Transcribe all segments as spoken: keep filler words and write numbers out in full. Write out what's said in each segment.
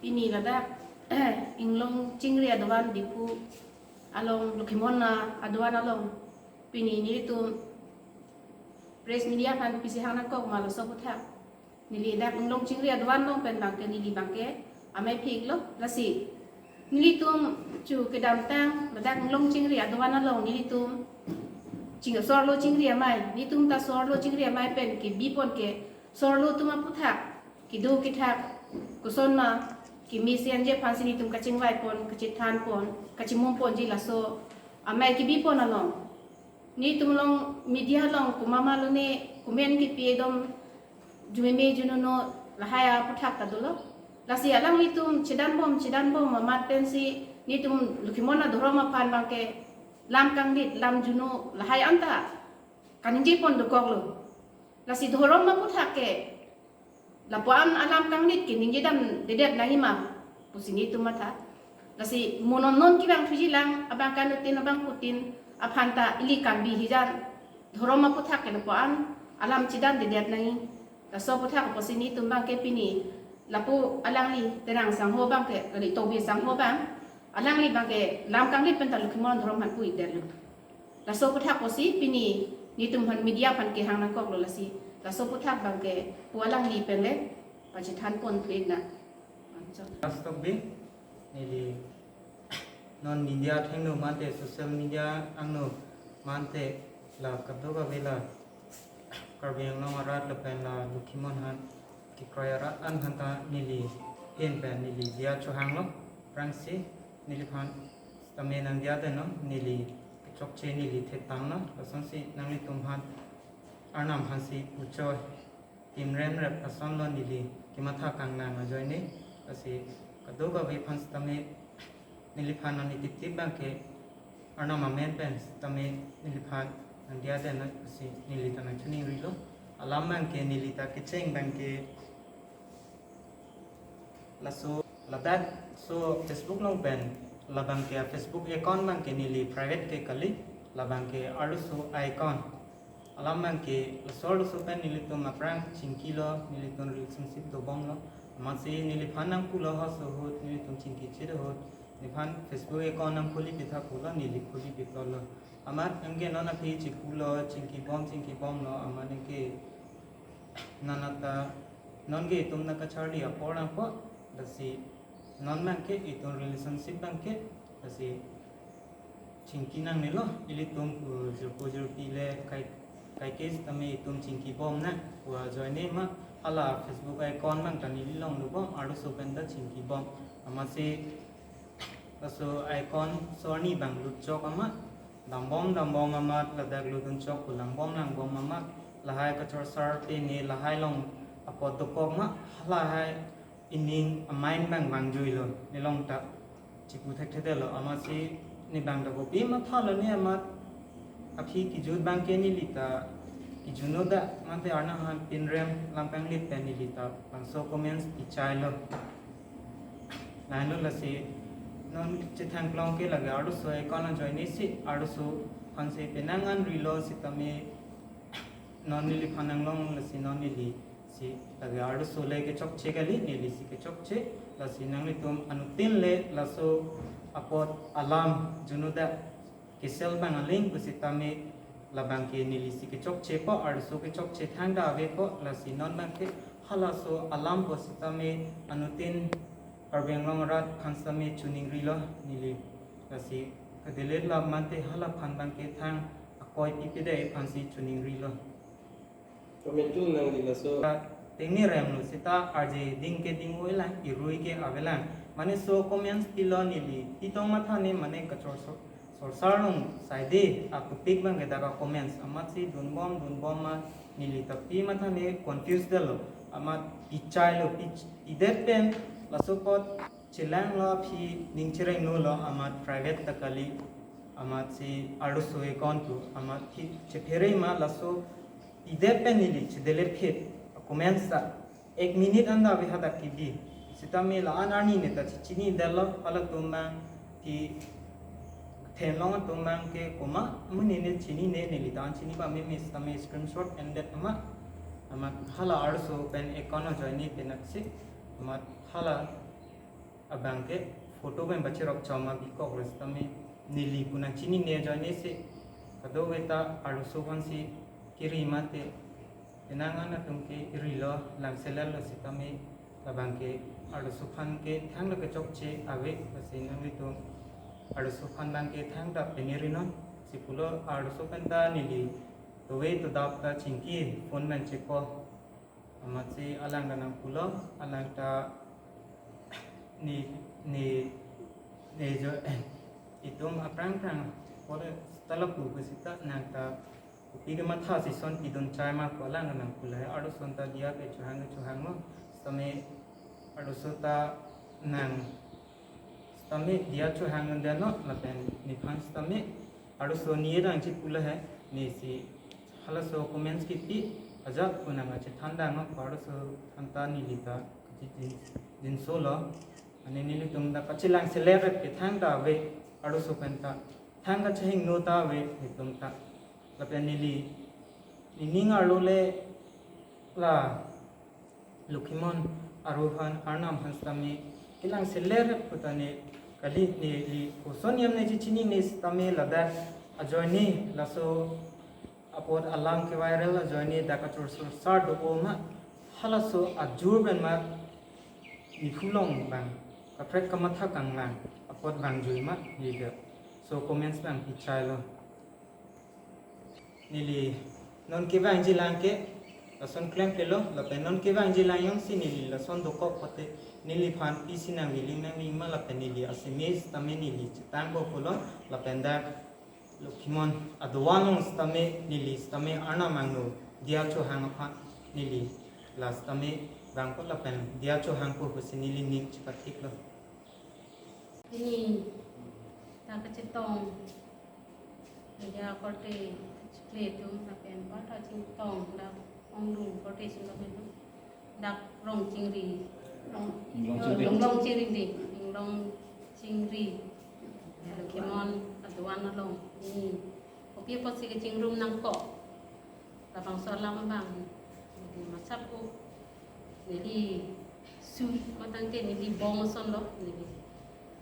Pini ladak Inglong Chingri adovan, Diphu along Lokhimon adovan along pini nelitum press media aphan pisi hang nangkok ma laso aputhak. Neli dak Inglong Chingri adovan along pen abangke neli abangke amei phiklo, lasi nelitum chu kedamtang ladak Inglong Chingri adovan along nelitum ching, so-arlo chingri amei, nelitum ta so-arlo chingri amei pen kebipon ke so-arlo atum aputhak, kedo kethak, koson ma kemesen ji aphansi nelitum kachingvaipon, kachethanpon, kachimumponji laso amei kebipon along, nelitum along media along komat ma lone comment kepi ekdom jumeme jununo lahai aputhak ta dolo. Lasi alanglitum chedanbom chedanbom amat pensi nelitum Lokhimon adhorom aphan abangke lam kangdit, lam junu lahai anta kaningjepon dokoklo. Lasi dhorom aputhak ke lapu-an alam kangdit ke ningjedamdedet nangji ma pusi nelitum matha. Lasi mo non non kevang thuji lang abang kanutin abangphutin aphan ta ili Karbi hijan dhorom aputhak ke lapu-an alam chedandedet nangji. Laso aputhak apotsi nelitum abangke pini lapu alangli Terang sangho abangke, kali Tobi sangho abang, alangli abangke lam kangdit pen ta Lokhimon adhorom aphan pu-ikdetlo. Laso aputhak apotsi pini nelitum aphan media aphan kehang nangkoklo, lasi laso aputhak abangke pu alangli pen le pachethanpon phu-iknang. Anchot. Last topic, neli non media athengno mate, social media angno mate, la kadokave la Karbi Anglong arat lapen la Lokhimon aphan kekroi arat an aphan ta neli ahin pen neli diya chohanglo. Aphrangsi neliphan sitame nangdiyadet non, neli kechokche neli theptanglo. Lasonsi nanglitum aphan Arnam aphansi puchoi, timrem rep asonlo neli kematha kangnang ajoine. Lasi kadokave aphan sitame neliphan nangni tiptip abangke Arnam amen pen sitame neliphan nangdiyadet non pusi neli ta nangchiningrilo. Alam abangke neli ta kecheng abangke laso ladak so Facebook along pen labangke Facebook account abangke neli private ke kali, labangke arloso account. Alam abangke laso arloso pen nelitum aphrang chingkilo, nelitum relationship dobomlo. Amatsi neliphan nangpulo, ha so ahut nelitum chingkichit ahut neliphan Facebook account nangkhuli pitha pulo, neli khuli piplotlo. Amat anke non aphi chipulo, chingkibom chingkibomlo, amat anke non anta non ke itum nangkacharli apor nangpo, lasi non abangke itum relationship abangke, lasi chingki nangnelo, ilitum, uh, jirpo jirpi le kai, kaike sitame itum chingkibomnang pu ajoine ma hala Facebook account abang ta neli along dobom, arloso pen ta chingkibom. Amatsi laso account so arni abang lutchok amat, dambom dambom amat, ladak lutdunchok pu langbom langbom amat, lahai kachorsar pine lahai along apot dokok ma, halahai ining amain abang vangjuilo, nelong ta chipu thekthedetlo. Amatsi ne abang ta kopi mathalo ne amat aphi kejut abangke neli ta kejut noda, mate Arnam aphan pinrem lam kangdit pen neli ta bangso comments pichailo. Lahenlo, lasi non chethang klong ke lake arloso account ajoine si arloso aphansi penang an rilo sitame non neliphan nanglong, lasi non neli si lake arloso le kechokche kali, neli si kechokche, lasi nanglitum anuttin le laso apot alam junuda kesel abang aling pusitame labangke neli si kechokchepo, arloso kechokche thangta avepo, lasi non abangke halaso alam pusitame anuttin Karbi Anglong arat aphan sitame chiningrilo neli, lasi kadelet la mate halaphan abangke thang akoi pipedei aphansi chiningrilo. Komat tu nangli laso. Tengne remlo seta arje ding ke ding-oilang, irui ke avelang. Mane so comments pilo neli pitong mathane, mane kachor so, sorsar along saide akupik abangke dak a comments. Amatsi dunbom dunbom ma neli ta pi mathane, confuse detlo. Amat pichailo, pich-, pidet pen laso apot chelanglo, aphi ning cherengnolo, amat private ta kali, amatsi arloso account pu, amat phi chephere ma laso pidet pen neli chedelet phit comments ta ek minute anta ave hadak kebi. Sitame la-an arni ne ta chechinidetlo, halatum abang, phi thenlong atum abangke komat amonit ne chinine, neli ta an chini pameme sitame screenshot endet amat, amat hala arloso pen account ajoine pen aksi, amat hala abang ke photo pen pachirok chom abikok lo sitame neli pu nangchinine ajoine si kadokave ta arloso aphansi kiri mate penang an atum ke irilo langselet lo sitame labang ke arloso aphan ke thangta kechokche ave, lasi nanglitum arloso aphan abang ke thangta penirinon si pulo. Arloso pen ta neli tove todap ta chingki phone pen cheko. Amatsi alang ta nangpulo, alang ta ne ne ne jo itum aphrang phrang pore ta lapu pusita nang ta kopi ke matha si son pidun chai ma ko alang ta nangpulo. Arloso ta diya ke chohang ke chohanglo, sitame arloso ta nang sitame diya chohang un deno lapen nephan sitame arloso ne dang chipula he, ne si halaso comments kipi ajat unang achethan dang no arloso aphan ta neli ta din, dinsolo. Ani nelitum ta kachelangselet ke thangta ave, arloso pen ta thang kachehingno ta ave netum ta. Lapen neli nening arlo le la Lokhimon aru aphan Arnam aphan sitame kelangselet putane kali, neli koson niam ne chichinine sitame ladak ajoine laso apot alam ke viral ajoine dak kachor sar do ma halaso ajur pen ma nephu along abang kaprek kamatha kanglang apot abang jui ma neli ke so comments abang pichailo. Neli non kevangji lang ke lason klemklelo, lapen non kevangji lang jongsi neli lason dokok pote neliphan pisi nangviling nangning ma lapen neli aseme sitame neli chetangpo pulo, lapen dak Lokhimon adovan along sitame neli sitame Arnam angno diya chohang aphan neli la sitame vangpo lapen diya chohangpo pusi neli ning chepathiklo. Pini ta kachetong media korte chikle atum lapen bar ta chingtong dak onglung korte chingtong atum dak Rongchingri, Rong, Inglong Chingri. Inglong Chingri, Inglong Chingri, Lokhimon adovan along pini kopi apotsi kachingrum nangkok. Labangso alam abang neli masap ko, neli su matang ke neli bong ason lo, neli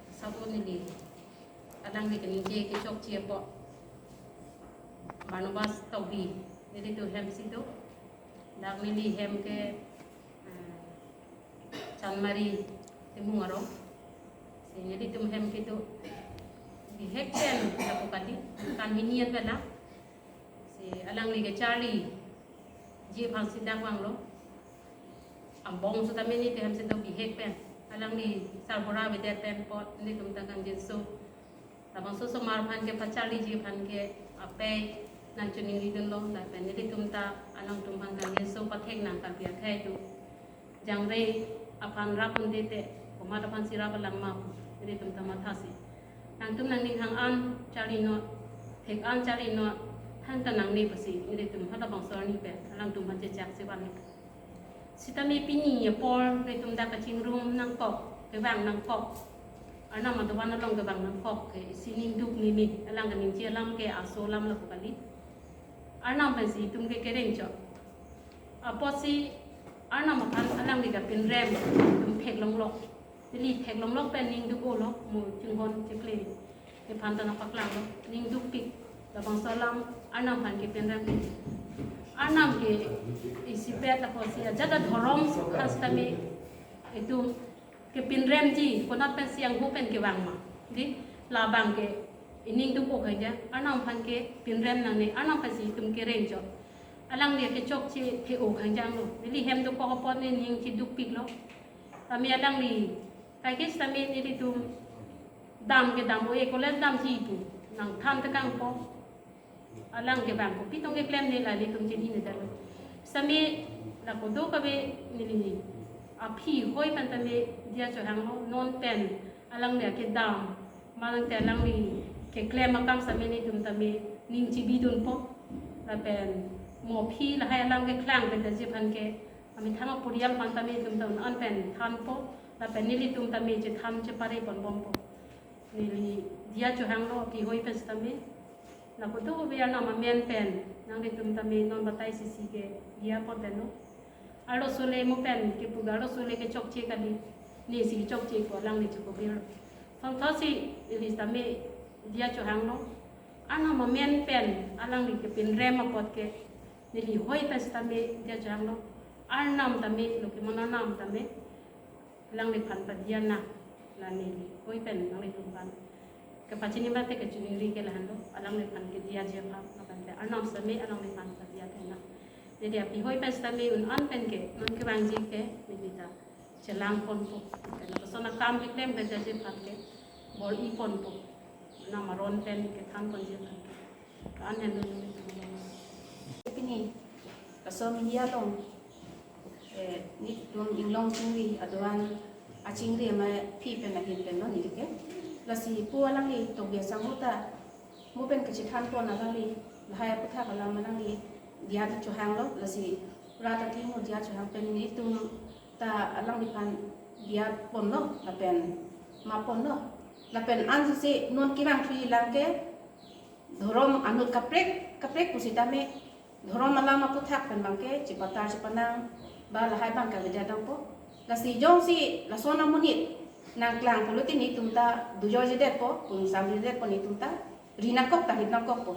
masap ko neli alangli kaningje kechokche apot Barnabas Tokbi, nelitum hem si do. Dak neli hem ke, eh, Chanmari Timung arong. Si nelitum hem kedo bihek pen lapu kali, kan hini an bela. Si alangli kacharliji aphansi dak vanglo. Ambong sitame nelitum hem si do bihek pen. Alangli sarbura avedet pen apot nelitum ta kangjinso. Labangso osomar aphan ke pacharliji aphan ke apei nangchiningri dunlo, lapen nelitum ta alangtum aphan kangjinso pathek nang kalpi akhei atum. Jangre aphan rap un-e te, komat aphansi rap alang ma, nelitum ta mathasi. Nangtum nangning hang an charli non, thek an charli non, thangta nangne pusi, nelitum halabangso arni pen alangtum aphan chechaksi van. Sitame pini apor nelitum dak kachingrum nangkok, kevang nangkok, Arnam adovan along kevang nangkok ke isi ning duk nini, alang kaningje alam ke aso alam lapu kali. Arnam pensi itum ke kereng chot. Apotsi Arnam aphan alangli kapinrem itum theklonglok. Neli theklonglok pen ning duk-olo, mo chinghon chikle. Nephan ta nangpaklanglo, ning dukpik. Labangso alam Arnam aphan kepinrem. Arnam ke isipet apotsi ajat adhorom aphan sitame itum kepinremji, konat pensi angho pen kevang ma. Di, labang ke ining duk-o khangja, Arnam aphan kepinrem nangne, Arnam aphansi itum kereng chot. Alangli kechokche the-o khangjanglo. Neli hem dokok apot ne ning chidukpiklo. Tame alangli kaike sitame nelitum dam kedam-o-e, college damji pu nangthan tekangpo. Alang kevang kopi tong keklem ne la nelitum chinine detlo. Sitame la kodo kave neli aphi hoi pen tame diya chohanglo, non pen alangli akedam, manang te alangli keklem akam sitame nelitum tame ning chibidunpo. Lapen mo aphi lahai alam keklang pen taji aphan ke amethang apurial aphan tame nelitum ta un-an pen thanpo, lapen nelitum tame chethan chepare ponbompo. Neli diya chohanglo aphi hoi pen sitame. La kodo kave Arnam amen pen nanglitum tame non batai sisi ke diya apot deno. Arloso le mo pen kepu ga arloso le kechokche kali. Ne si chokche ko alangli chokobir. Songthosi ili sitame diya chohanglo. Arnam amen pen alangli kepinrem apot ke, neli hoi pen sitame diya chohanglo. Arnam tame, lo ke mon arnam tame alangliphan padiya nang, la neli hoi pen nanglitum aphan kepachini mate kechoningri ke lahenlo, alangliphan kediyaji aphan, lapen te arnam sitame alangliphan padiya nang. Neli aphi hoi pen sitame un-an pen ke, non kevangji ke, neli ta chelangponpo. Lapuson akam keklem pen jaji aphan ke bor-iponpo. Arnam aron pen kethanponji aphan ke. An henlo nelitum. Pini, laso media along, eh, nelitum inglong chingri, adoan achingri amei aphi pen ahin pen lo neli ke. Lasi pu alangli Togbeh Sangho ta, mo pen kachethanpon alangli, lahai aputhak alam alangli diya chohanglo, lasi rat athengno diya chohang pen nelitum ta alangliphan diyaponlo, lapen maponlo. Lapen ansi non kevang thuji lang ke, dhorom anut kaprek kaprek pusitame, dhorom alam aputhak pen abang ke chepatar chepanang, ba lahai abang ke avedet dampo. Lasi jongsi lason amonit nangklang pulote nelitum ta dujor jedetpo, pungsam jedetpo nelitum ta, ri nangkok ta ri nangkokpo.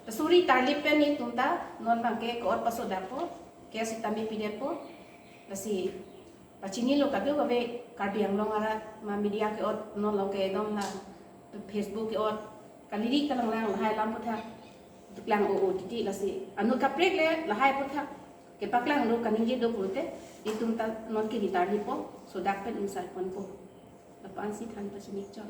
Ta suri tarlip pen nelitum ta non abang ke ke-ot pasodakpo, ke sitame pidetpo. Lasi pachinilo kadokave Karbi Anglong arat, ma media ke-ot non lo ke dom la, Facebook ke-ot, kaliri kalanglang lahai alam aputhak klang o-o titi. Lasi anut kaprek le lahai aputhak kepaklanglo kaningje do pulote, nelitum ta non ke ri tarlippo, sodak pen ungsaiponpo. Lapu-an si than pachini chot.